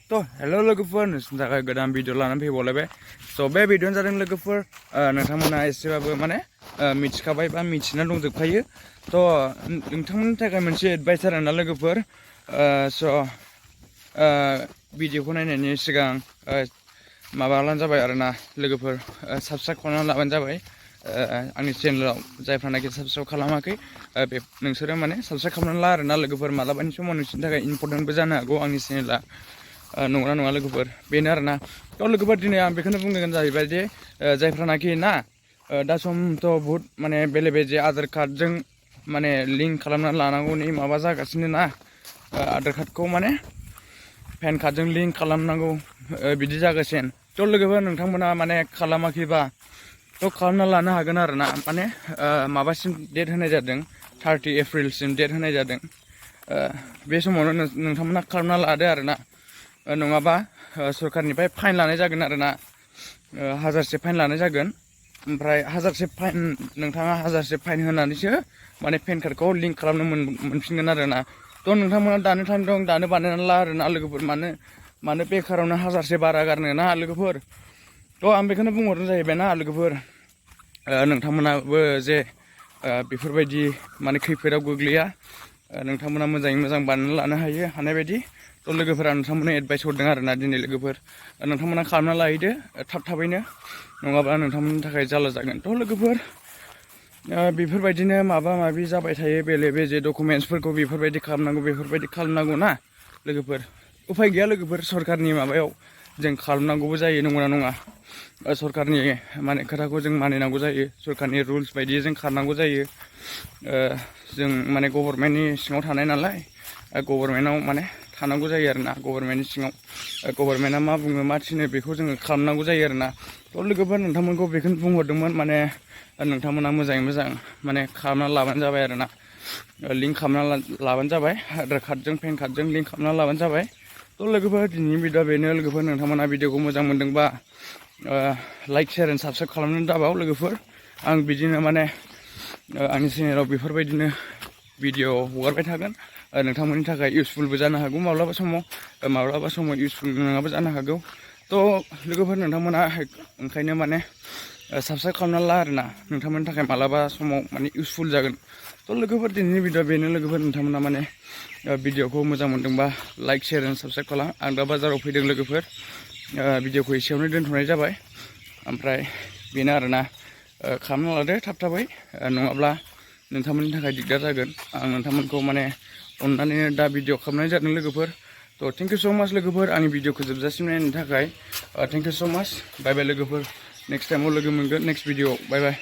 तो हेलो लोगोफोर नोंसोरनि थाखाय गोदान भिडिअ लानानै फैबावलायबाय स' बे भिडिअ'आनो जादों लोगोफोर नोंथांमोना एसेबाबो माने मिथिखाबाय बा मिथिना दंजोबखायो थ' नोंथांमोननि थाखाय मोनसे एडभाइस आरोना लोगोफोर स' भिडिअ'खौ नायनायनि सिगां माबालानो जाबाय आरोना लोगोफोर साबस्क्राइब खालामनानै लाबानो जाबाय आंनि चेनेलाव जायफ्रानाखि साबस्क्राइब खालामाखै बे नोंसोरो माने साबस्क्राइब खालामनानै ला आरोना लोगोफोर मालाबानि समाव नोंसोरनि थाखाय इम्परटेन्टबो जानो हागौ आंनि चेनेला नंगौना नङा लोगोफोर बेनो आरोना थ' लोगोफोर दिनै आं बेखौनो बुंनो जाहैबाय जे जायफ्रानाखि ना दा समथ' बुहुत माने बेले बेजे आधार कार्डजों माने लिंक खालामनानै लानांगौनि माबा जागासिनो ना आधार कार्डखौ माने पेन कार्डजों लिंक खालामनांगौ बिदि जागासिनो थ' लोगोफोर नोंथांमोना माने खालामाखैबा थ' खालामना लानो हागोन आरोना माने माबासिम डेट होनाय जादों 30 एप्रिलसिम डेट होनाय जादों बे समावनो नोंथांमोना खालामना लादो आरोना नङाबा सरकारनिफ्राय फाइन लानाय जागोन आरोना 1000से फाइन लानाय जागोन ओमफ्राय 1000से फाइन नोंथाङा 1000से फाइन होनानैसो माने पेन कार्डखौ लिंक खालामनो मोनफिनगोन आरोना थ' नोंथांमोना दानो टाइम दं दानो बानायनानै ला आरोना लोगोफोर मानो बेकारावनो 1000से बारा गारनो ना लोगोफोर थ' आं बेखौनो बुंहरनो जाहैबाय ना लोगोफोर नोंथांमोनाबो जे बेफोरबायदि माने खैफोदाव गोग्लैया नोंथांमोना मोजाङै मोजां बानायना लानो हानाय बायदि थ' लोगोफोरा नोंथांमोननो एडभाइस हरदों आरोना दिनै लोगोफोर नोंथांमोना खालामना लाहैदो थाबैनो नङाबा नोंथांमोननि थाखाय जारला जागोन थ' लोगोफोर बेफोरबायदिनो माबा माबि जाबाय थायो बेले बेजे डकुमेन्टसफोरखौ बेफोरबायदि खालामनांगौ ना लोगोफोर उफाय गैया लोगोफोर सरकारनि माबायाव जों खालामनांगौबो जायो नंगौना नङा सरकारनि माने खोथाखौ जों मानिनांगौ जायो सरकारनि रुल्स बायदियै जों खारनांगौ जायो जों माने गभर्नमेन्टनि सिङाव थानाय नालाय गभर्नमेन्टआव माने थानांगौ जायो आरोना गभर्नमेन्टनि सिङाव गभर्नमेन्टआ मा बुङो मा थिनो बेखौ जोङो खालामनांगौ जायो आरोना थ' लोगोफोर नोंथांमोनखौ बेखौनो बुंहरदोंमोन माने नोंथांमोना मोजाङै मोजां माने खालामना लाबानो जाबाय आरोना लिंक खालामना लाबानो जाबाय आधार कार्डजों पेन कार्डजों लिंक खालामना लाबानो जाबाय थ' लोगोफोर दिनैनि भिडिअ'आ बेनो लोगोफोर नोंथांमोना भिडिअ'खौ मोजां मोनदोंबा लाइक शेयार एन्ड साबस्क्राइब खालामनानै दाबाव लोगोफोर आं बिदिनो माने आंनि चेनेलाव बेफोरबायदिनो भिडिअ हगारबाय थागोन नोंथांमोननि थाखाय इउसफुलबो जानो हागौ माब्लाबा समाव इउसफुल नङाबो जानो हागौ थ' लोगोफोर नोंथांमोना ओंखायनो माने साबस्क्राइब खालामना ला आरोना नोंथांमोननि थाखाय मालाबा समाव माने इउसफुल जागोन थ' लोगोफोर दिनैनि भिडिअ बेनो लोगोफोर नोंथांमोना माने भिडिअखौ मोजां मोनदोंबा लाइक शेयार एन्ड साबस्क्राइब खालाम आं दा बाजाराव फैदों लोगोफोर भिडिअखौ एसेयावनो दोनथ'नाय जाबाय ओमफ्राय बेनो आरोना खालामना लादो थाबै नङाब्ला नोंथांमोननि थाखाय दिगदार जागोन आं नोंथांमोनखौ माने अननानैनो दा भिडिअ खालामनाय जादों लोगोफोर थ' थेंक इउ स' माच लोगोफोर आंनि भिडिअखौ जोबजासिम नायनायनि थाखाय थेंक इउ स' माच बाय बाय लोगोफोर नेक्स्ट टाइमाव लोगो मोनगोन नेक्स्ट भिडिअ बाय बाय